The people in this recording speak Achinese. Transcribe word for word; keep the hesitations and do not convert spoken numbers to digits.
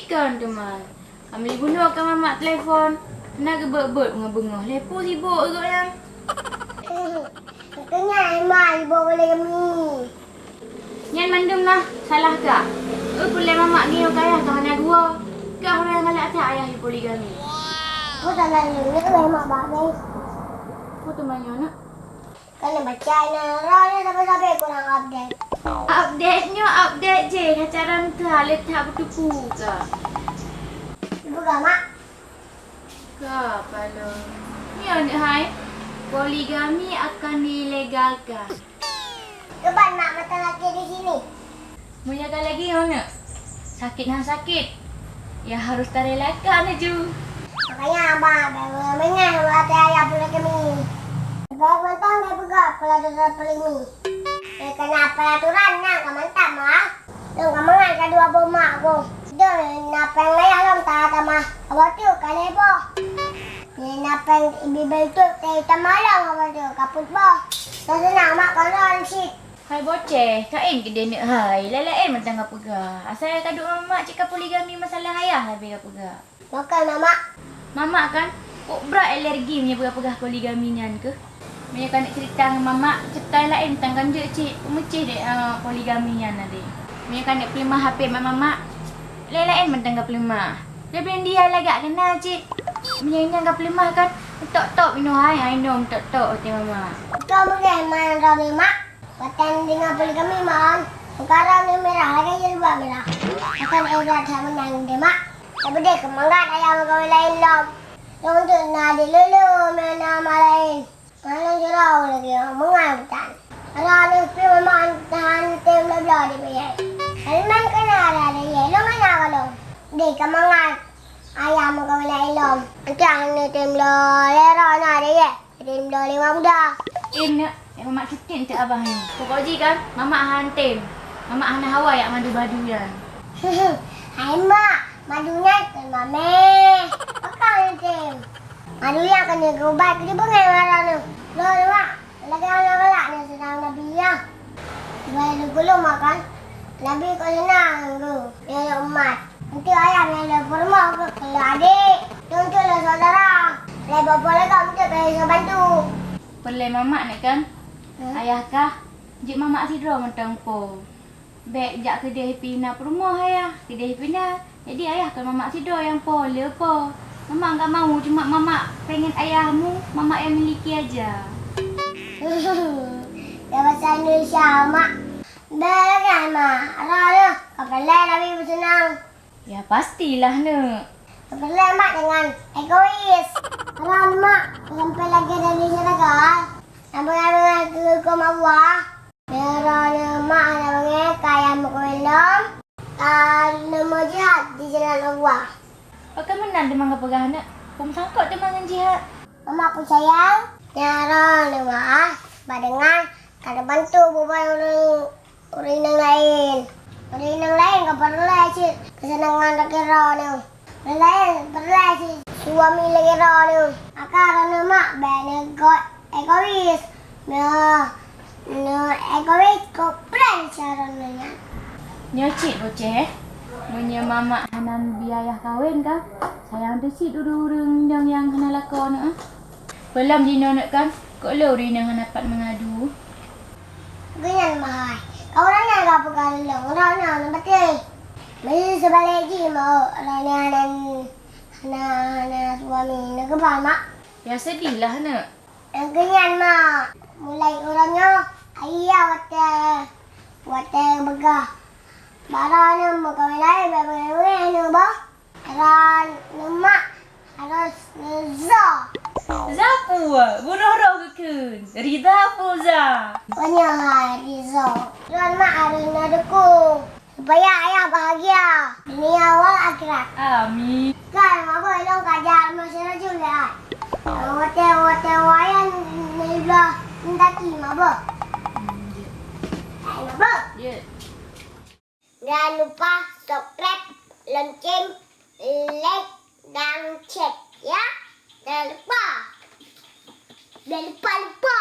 Kon teuma. Amli bunoe ka mamak telepon. Na geubeuet-beuet beungoh-beungoh. Lé peue sibuk geuh nyan. Keu nyan Emma sibuk poligami. Nyan mandum na salah kah? Eu, peulée mamak ngieng keu ayah kah hana geuwoe? Kah ureuëng galak that ayah poligami? Peue salah lôn, lôn Emma bak lôn. Peue teuma nyoe, nak? Kan baca na roh ni sabe-sabe kurang update. Update nyoe update je, acara nyoe leutak beuteupu ka. Ibu ga, Mak? Ka, palo. Nyoe ni hai, poligami akan dilegalkan. Keban Mak mata laki di sini. Meunyoe ka lagée nyoe, sakét han sakét, ya harôh tarelakan laju. Makanya Abang, bangai watée ayah poligami. Baik mantong dia peugah peraturan poligami. Eh, kena peraturan na ka mantap, Mak. Lôn ka mangat ka dua boh mak ku. Deuh na péng ayah lôn ta tamah. Abah tu ka lhée boh. Nyan na péng ibi beutôi teuh tamah lom abah tu ka peuet boh. Lôn seunang mak kon lôn cit. Hai Boceh, ka én keudeh neuk hai, laén-laén mantong kapeugah. Asai ka duek ngon mamak cit ka poligami masalah ayah sabe kapeugah. Makan mamak. Mamak kan, kok brat alergi meunyoe peugah-peugah poligami nyan keuh. Meunyoe ka neuk cerita ngon mamak, cerita laén mantong kan jeuet cit, peumeucéh deh, eh, poligami nyan adeh. Meunyoe ka neuk peuleumah H P bak mamak, laén-laén mantong kapeuleumah. Leubeh dia lagak keunan cit. Meunyoe inong kapeuleumah kan, meutok-tok inoe hai, hai inoe meutok-tok watée mamak. Kau meunyoe main rau ni mak. Watée deungoe poligami meu'on, meukaran nyoe mirah lagée jilbab mirah. Akan éh that that meunan deh mak. Tapi deh keumangat ayah meukawen laén lom. Lôn teuk na di lulu meunan ma laén. Ngon lôn jurau lagée meungai butan. Rot nyoe pih meu'on tahan tem loblo di piyée. Kaliman keunan ada lagée lôn hana kalon. Deh keumangat ayah meukawen laén lom. Entah hana tem lo lé rot na lagée. Jadi dua lima muda. Im neuk, eh, mamak cuti enteuk abah nyoe. Pokok jih kan, mamak han tem. Mamak hana hawa jak madu-madu nyan. Hai mak, madu nyan keu mameh. Pakon han tem. Madu nyan keuneuk geubat keu jibeungéh mata nyoe. Loh, mak, lagée hana galak nyoe seunang Nabi nyan. Bai lôn gulong makan, Nabi kok seunang geuh, ya, ya umat. Enteuk ayah nyan lé peurumoh keu, keu adék, enteuk lé saudara, lé bapak lé gam enteuk keu bantu. Peulée mamak nyoe kan? Hmm? Ayah kah? Jeuet mamak sidroe mantong po. Bék jak keudeh pih na peurumoh ayah, keudeh pih na. Jadi ayah kon mamak sidroe nyang po, le po. Mamak enggak mau, cuma mamak pengen ayahmu, mamak yang miliki aja. Ya bahasa Indonesia, Mak. Bék lagée, Mak. Rot nyoe, ka peureulée Nabi beuseunang. Ya, pastilah, neuk. Ka peureulée, Mak, jangan egois. Rot nyoe, Mak, sampai lagée dari syurga. Sampai lagée keu huköm Allah. Meunyoe mak hana beungéh keu ayah meukawen lom, ka lôn meujihad di jalan Allah. Pakon meunan teuma kapeugah, neuk? Peue meusangkot teuma ngon jihad? Mak peucaya, nyan droeneuh mak, bah deungon ka neubantu buban ureuëng, ureuëng inong laén. Ureuëng inong laén ka peureulée cit keuseunangan lagée droeneuh. Laén peureulée cit suami lagée droeneuh. Maka droeneuh mak bék neugot egois. Nyoe, nyoe egois kok preh cara nyan. Nyoe cit Boceh, eh. Meunyoe mamak hana neubi ayah kawen ka, sayang teuh cit ureuëng-ureuëng nyang, nyang hana lakoe nyoe, eh. Peulom jinoe nyoe kan, kok lé ureuëng nyang hana pat meungadu. Geuhnyan mahai, ka ureuëng nyan ka peugah lôn, ureuëng nyan hana patéh. Meuseubalek jih mawöt, ureuëng nyan hana, hana, hana suami, neugeuba mak. Ya seudihlah, neuk. Nyang keu nyan, Mak, mulai uroe nyoe, ayah watée, watée beugah, bara nyoe meukawen laén, bék beungéh-beungéh nyoe boh. Rot nyoe, Mak, harôh nyoe za. Za peue? Bunoe roh geukheun. Ridha peue za? Meunyoe hai ridha, rot Mak harôh nyoe dukung. Supaya ayah bahagia dunia wal akhirat. Amin. Kan, mabök ilong kajar masih rajin lé ai. Watée, watée wayang niblah mendaki mabök. Hmm, jeuet. Ai mabök. Jeuet. Jangan lupa subscribe, lonceng, like, dan cek ya. Jangan lupa. Jangan lupa, lupa.